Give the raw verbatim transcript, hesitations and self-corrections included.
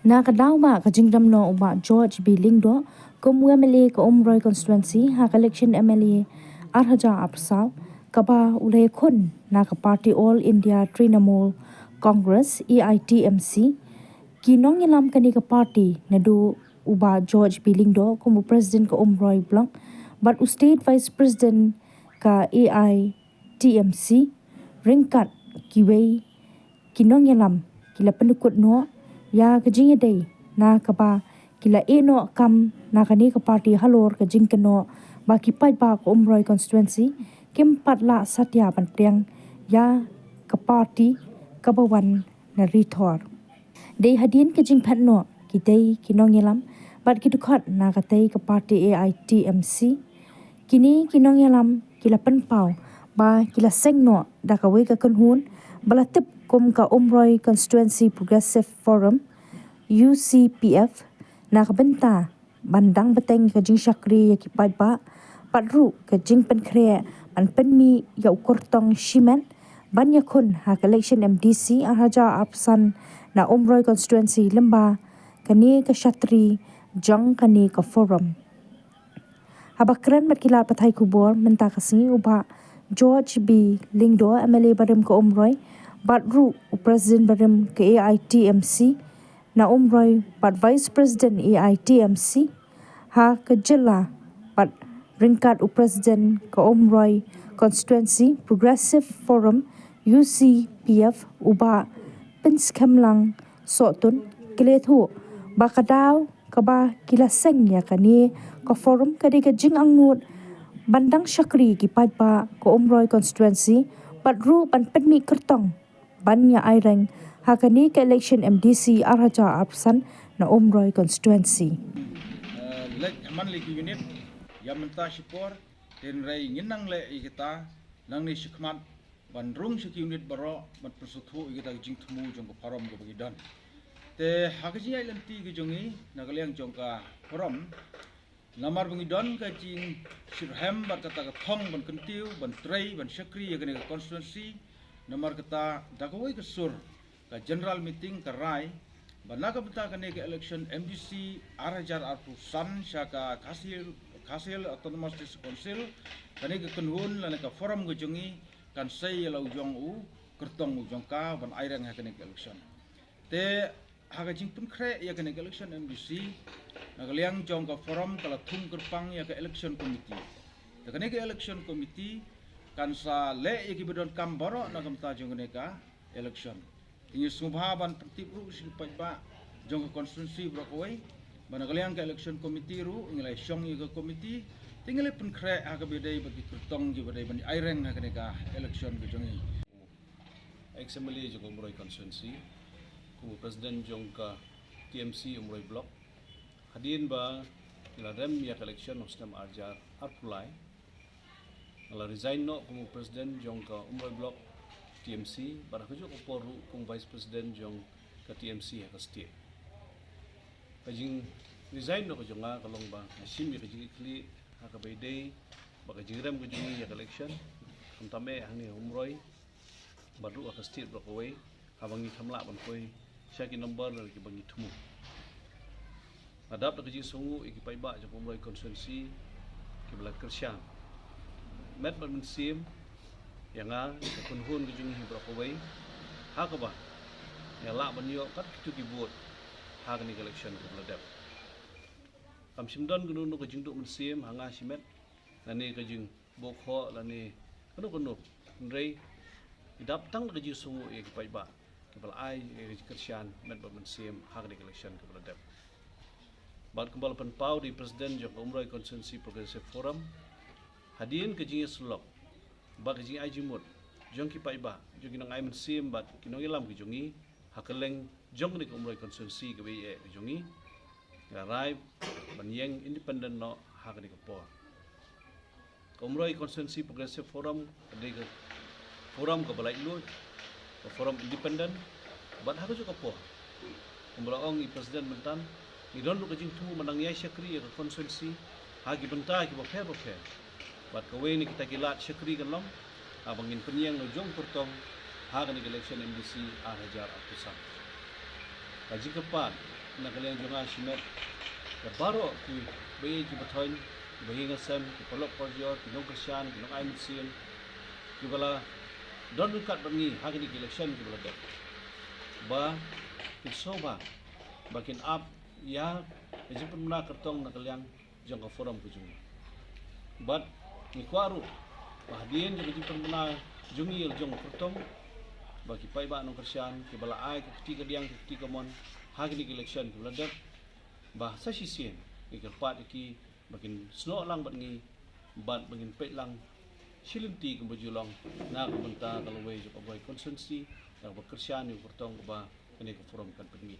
Na ka daw ba ka jingdam noh u Bah George B Lyngdoh kum u M L A ka Umroi constituency ha ka election M L A ar hajar arphew saw, kaba u la ïakhun na ka party All India Trinamool Congress, A I T M C, ki nongïalam kane ka party, naduh u Bah George B Lyngdoh kum u president ka Umroi Block bad u state vice president ka A I T M C, ryngkat kiwei ki nongïalam, ki la pyndkut noh ïa ka jingïadei, na kaba ki la ïeh noh kam na kane ka party halor ka jingkynnoh ba ki paidbah ka Umroi constituency kim pat lah satia ban pdiang ïa ka party kaba wan na Ri Thor. Dei hadien ka jingphet noh kitei ki nongïalam bad ki dkhot na katei ka party A I T M C, kine ki nongïalam ki la pynpaw ba ki la seng noh da kawei ka kynhun ba la tip kum ka Umroi Constituency Progressive Forum, U C P F, na ka bynta ban dang bteng ka jingshakri ïa ki paidbah, bad ruh ka jingpynkhreh ban pynmih ïa u kyrtong shimet ban ïakhun ha ka election M D C ar hajar arphew san na Umroi constituency lyngba kane ka shatri jong kane ka forum. Haba kren bad ki lad pathai khubor mynta ka sngi u Bah George B Lyngdoh, M L A barim ka Umroi, bad ruh u president barim ka A I T M C na Umroi bad vice president A I T M C ha ka jylla bad ryngkat u president ka Umroi Constituency Progressive Forum, U C P F, u Bah Pynskhem Lang Sohtun, ki la ïathuh ba ka daw kaba ki la seng ïa kane ka forum ka dei ka jingangnud ban dang shakri ki paidbah ka Umroi Constituency bad ruh ban pynmih kyrtong ban ïa aireng ha kane ka election M D C ar hajar arphew san na Umroi Constituency. Eh, leit ha man la ki unit ïa mynta shipor, hynrei ngin nang leh ïa kita nangne shakhmat ban rung sha ki unit baroh ban pynsngewthuh ïa kita ki jingthmu jong ka forum kaba ngi don. Te ha ka jingïaid lynti ka jong ngi na ka liang jong ka forum, namar ba ngi don ka jingshitrhem bad kata ka thong ban kyntiew, ban trei, ban shakri ïa kane ka constituency, namar kata da kawei ka sur ka general meeting ka rai ba na ka bynta kane ka election M D C ar hajar arphew san sha ka Khasi Hills, Khasi Hills Autonomous District Council, kane ka kynhun lane ka forum ka jong ngi kan sei ïa la u jong u kyrtong u jong ka ban aireng ha kane ka election. Te ha ka jingpynkhreh ïa kane ka election M D C, na ka liang jong ka forum ka la thung kyrpang ïa ka election committee. Te kane ka election committee kan sa leh ïa ki ba donkam baroh na ka bynta jong kane ka election. Te ngi sngewbha ban pyntip ruh sha ki paidbah jong ka constituency baroh kawei ba na ka liang ka election committee ruh ngi la shong ïa ka committee, te ngi la pynkhreh ha kaba dei bad ki kyrtong kiba dei ban aireng ha kane ka election ka jong ngi. Ex M L A jong ka Umroi constituency, kum u president jong ka T M C Umroi Block. Hadien ba ngi la rem ïa ka election ha u snem ar hajar arphew lai, nga la resign noh kum u president jong ka Umroi Block T M C, bad ha kajuh ka por ruh kum vice president jong ka T M C ha ka state. Ka jingresign noh ka jong nga ka long ba nga shim ïa ka jingkitkhlieh ha kaba ïadei bad ka jingrem ka jong ngi ïa ka election, khamtam eh hangne ha Umroi bad ruh ha ka state baroh kawei, haba ngi khlem lah ban poi sha ki number kiba ngi thmu. Nga dap da ka jingsngewnguh ïa ki paidbah jong ka Umroi constituency kiba la kyrshan met bad mynsiem ïa nga, ïa ka kynhun ka jong ngi baroh kawei, ha kaba ngi lah ban ïoh kat kito ki vote ha kane ka election kaba la dep. Kam shym don kano kano ka jingduh mynsiem ha nga shimet lane ka jing bok ho lane kano kano. Hynrei ngi dap tang da ka jingsngewnguh ïa ki paidbah kiba la ai ïa ka jingkyrshan met bad mynsiem ha kane ka election kaba la dep. Bad kumba la pynpaw da i president jong ka Umroi Constituency Progressive Forum, hadien ka jingïasyllok bad ka jingai jingmut jong ki paidbah, jong ki nongai mynsiem bad ki nongïalam ki jong ngi ha kylleng jong kane ka Umroi constituency kaba ïeit ka jong ngi, nga rai ban ïeng independent noh ha kane ka por. Ka Umroi Constituency Progressive Forum ka dei ka forum kaba laitluid, ka forum independent, bad ha kajuh ka por, kumba la ong i president mynta, ngi don ruh ka jingthmu ban nang ïai shakri ïa ka constituency ha ki bynta kiba pher bapher. Bad kawei na kita ki lad shakri kan long haba ngin pynïeng la u jong u kyrtong ha kane ka election M D C ar hajar arphew san. Ka jingkyrpad Na ka liang jong nga shimet ïa baroh ki baieid ki bathoiñ, ki bahaïing hasem, ki paralok parajor, ki nongkyrshan, ki nongai mynsiem, kiba la don ryngkat bad ngi ha kine ki election kiba la dep, ba kin sngewbha ba kin ap ïa ka jingpynbna kyrtong na ka liang jong ka forum ka jong ngi. Bad ngi kwah ruh ba hadien jong ka jingpynbna jong ngi ïa la jong kyrtong, ba ki paidbah nongkyrshan kiba la ai ka kti kadiang, ka kti kamon ha kine ki election kiba la dep, ba sa shisien ngi kyrpad ïa ki ba kin snoh lang bad ngi, bad ba ngin peit lang shi lynti kumba ju long na ka bynta ka lawei jong ka Bhoi constituency, da kaba kyrshan ïa u kyrtong kaba kane ka forum kan pynmih.